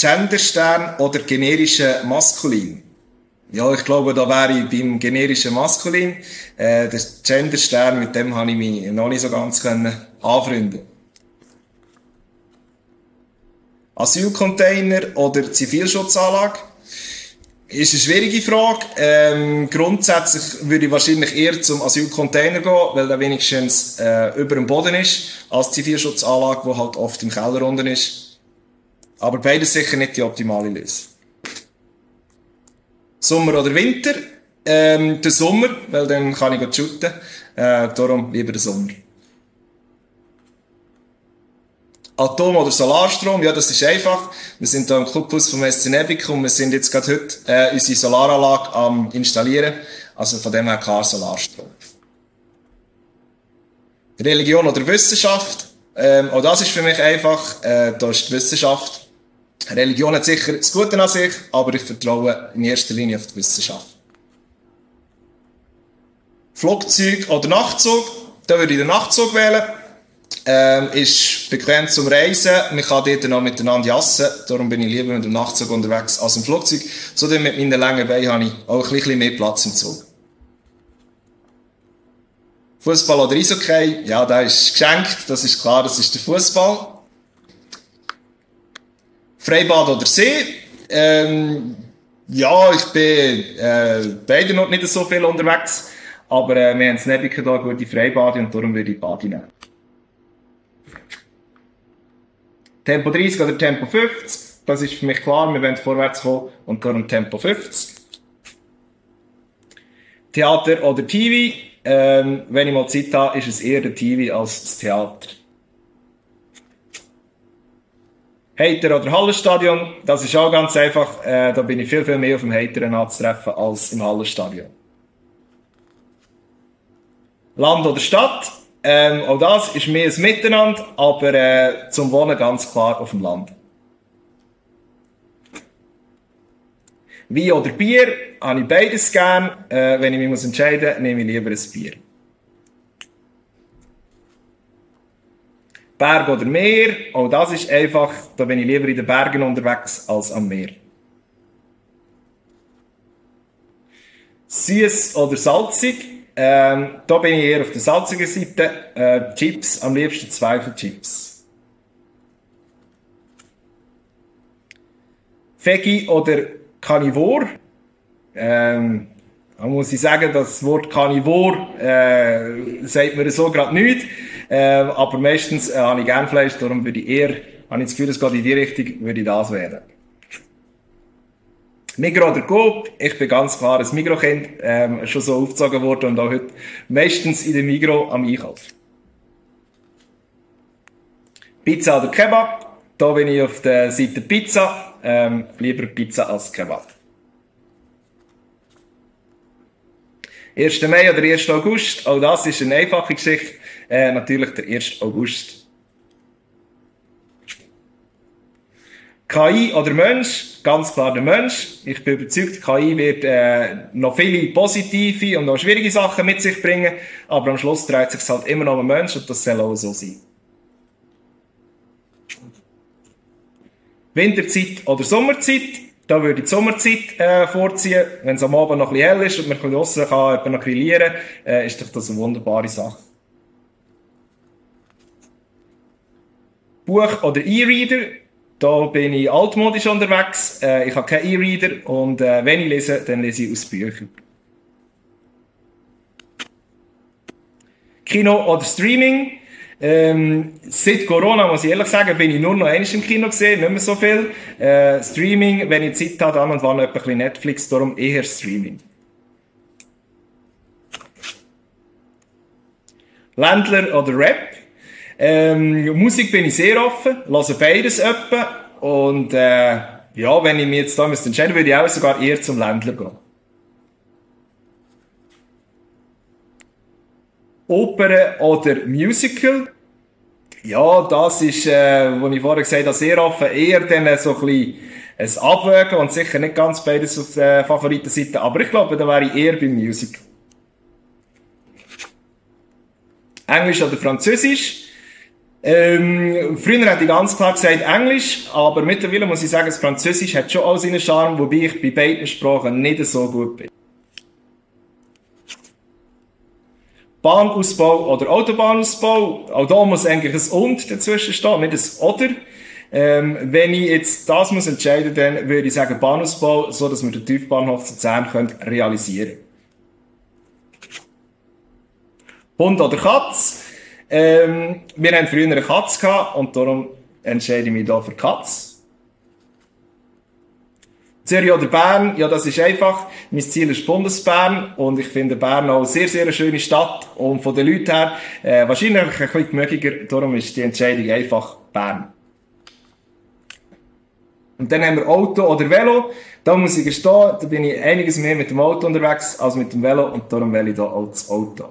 Genderstern oder generische Maskulin? Ja, ich glaube, da wäre ich beim generischen Maskulin. Der Genderstern, mit dem habe ich mich noch nicht so ganz anfreunden. Asylcontainer oder Zivilschutzanlage? Ist eine schwierige Frage. Grundsätzlich würde ich wahrscheinlich eher zum Asylcontainer gehen, weil der wenigstens über dem Boden ist, als Zivilschutzanlage, die halt oft im Keller unten ist. Aber beides sicher nicht die optimale Lösung. Sommer oder Winter? Der Sommer, weil dann kann ich shooten. Darum lieber der Sommer. Atom- oder Solarstrom? Ja, das ist einfach. Wir sind hier im Clubhaus vom SC Nebic und wir sind jetzt gerade heute unsere Solaranlage am installieren. Also von dem her klar Solarstrom. Religion oder Wissenschaft? Auch das ist für mich einfach. Da ist die Wissenschaft. Religion hat sicher das Gute an sich, aber ich vertraue in erster Linie auf die Wissenschaft. Flugzeug oder Nachtzug? Da würde ich den Nachtzug wählen. Ist bequem zum Reisen. Man kann dort noch miteinander jassen. Darum bin ich lieber mit dem Nachtzug unterwegs als im Flugzeug. Zudem mit meinen langen Beinen habe ich auch ein bisschen mehr Platz im Zug. Fußball oder Eishockey? Ja, der ist geschenkt. Das ist klar, das ist der Fußball. Freibad oder See? Ja, ich bin beide noch nicht so viel unterwegs. Aber wir haben in Nebic hier gute Freibade und darum würde ich Bade nehmen. Tempo 30 oder Tempo 50? Das ist für mich klar, wir wollen vorwärts kommen und darum Tempo 50. Theater oder TV? Wenn ich mal Zeit habe, ist es eher der TV als das Theater. Hater oder Hallenstadion? Das ist auch ganz einfach. Da bin ich viel mehr auf dem Hateren anzutreffen als im Hallenstadion. Land oder Stadt? Auch das ist mehr ein Miteinander, aber zum Wohnen ganz klar auf dem Land. Wein oder Bier? Habe ich beides gern. Wenn ich mich entscheiden muss, nehme ich lieber ein Bier. Berg oder Meer? Auch das ist einfach. Da bin ich lieber in den Bergen unterwegs als am Meer. Süß oder salzig? Da bin ich eher auf der salzigen Seite. Chips, am liebsten Zweifelchips. Veggie oder Carnivore? Da muss ich sagen, das Wort Carnivore sagt mir so gerade nichts. Aber meistens habe ich gerne Fleisch, darum würde ich eher, habe ich das Gefühl, es geht in die Richtung, würde ich das wählen. Migros oder Coop? Ich bin ganz klar ein Migros-Kind, schon so aufgezogen worden und auch heute meistens in der Migros am Einkauf. Pizza oder Kebab? Da bin ich auf der Seite Pizza, lieber Pizza als Kebab. 1. Mai oder 1. August? Auch das ist eine einfache Geschichte. Natürlich der 1. August. KI oder Mensch? Ganz klar der Mensch. Ich bin überzeugt, KI wird noch viele positive und auch schwierige Sachen mit sich bringen, aber am Schluss dreht sich halt immer noch um den Mensch und das soll auch so sein. Winterzeit oder Sommerzeit? Da würde ich die Sommerzeit vorziehen. Wenn es am Abend noch ein bisschen hell ist und man draussen kann noch grillieren, ist doch das eine wunderbare Sache. Buch oder E-Reader? Da bin ich altmodisch unterwegs. Ich habe keinen E-Reader und wenn ich lese, dann lese ich aus Büchern. Kino oder Streaming? Seit Corona, muss ich ehrlich sagen, bin ich nur noch einmal im Kino gesehen, nicht mehr so viel. Streaming, wenn ich Zeit habe, dann und wann ein bisschen Netflix, darum eher Streaming. Ländler oder Rap? Musik bin ich sehr offen, höre beides etwa und ja, wenn ich mich jetzt da entscheiden würde ich auch sogar eher zum Ländler gehen. Oper oder Musical? Ja, das ist, was ich vorher gesagt habe, sehr offen, eher dann so ein bisschen ein Abwägen und sicher nicht ganz beides auf der Favoritenseite, aber ich glaube, da wäre ich eher beim Musical. Englisch oder Französisch? Früher hätte ich ganz klar gesagt Englisch, aber mittlerweile muss ich sagen, das Französisch hat schon all seinen Charme, wobei ich bei beiden Sprachen nicht so gut bin. Bahnausbau oder Autobahnausbau, auch da muss eigentlich ein «und» dazwischen stehen, nicht ein «oder». Wenn ich jetzt das muss entscheiden, dann würde ich sagen Bahnausbau, so dass wir den Tiefbahnhof Luzern realisieren können. Hund oder Katz? Wir haben früher eine Katze gehabt und darum entscheide ich mich hier für Katz. Zürich oder Bern? Ja, das ist einfach. Mein Ziel ist Bundesbern und ich finde Bern auch eine sehr, sehr schöne Stadt und von den Leuten her wahrscheinlich ein bisschen gemütlicher. Darum ist die Entscheidung einfach Bern. Und dann haben wir Auto oder Velo. Da muss ich gestehen, da bin ich einiges mehr mit dem Auto unterwegs als mit dem Velo und darum wähle ich hier auch das Auto.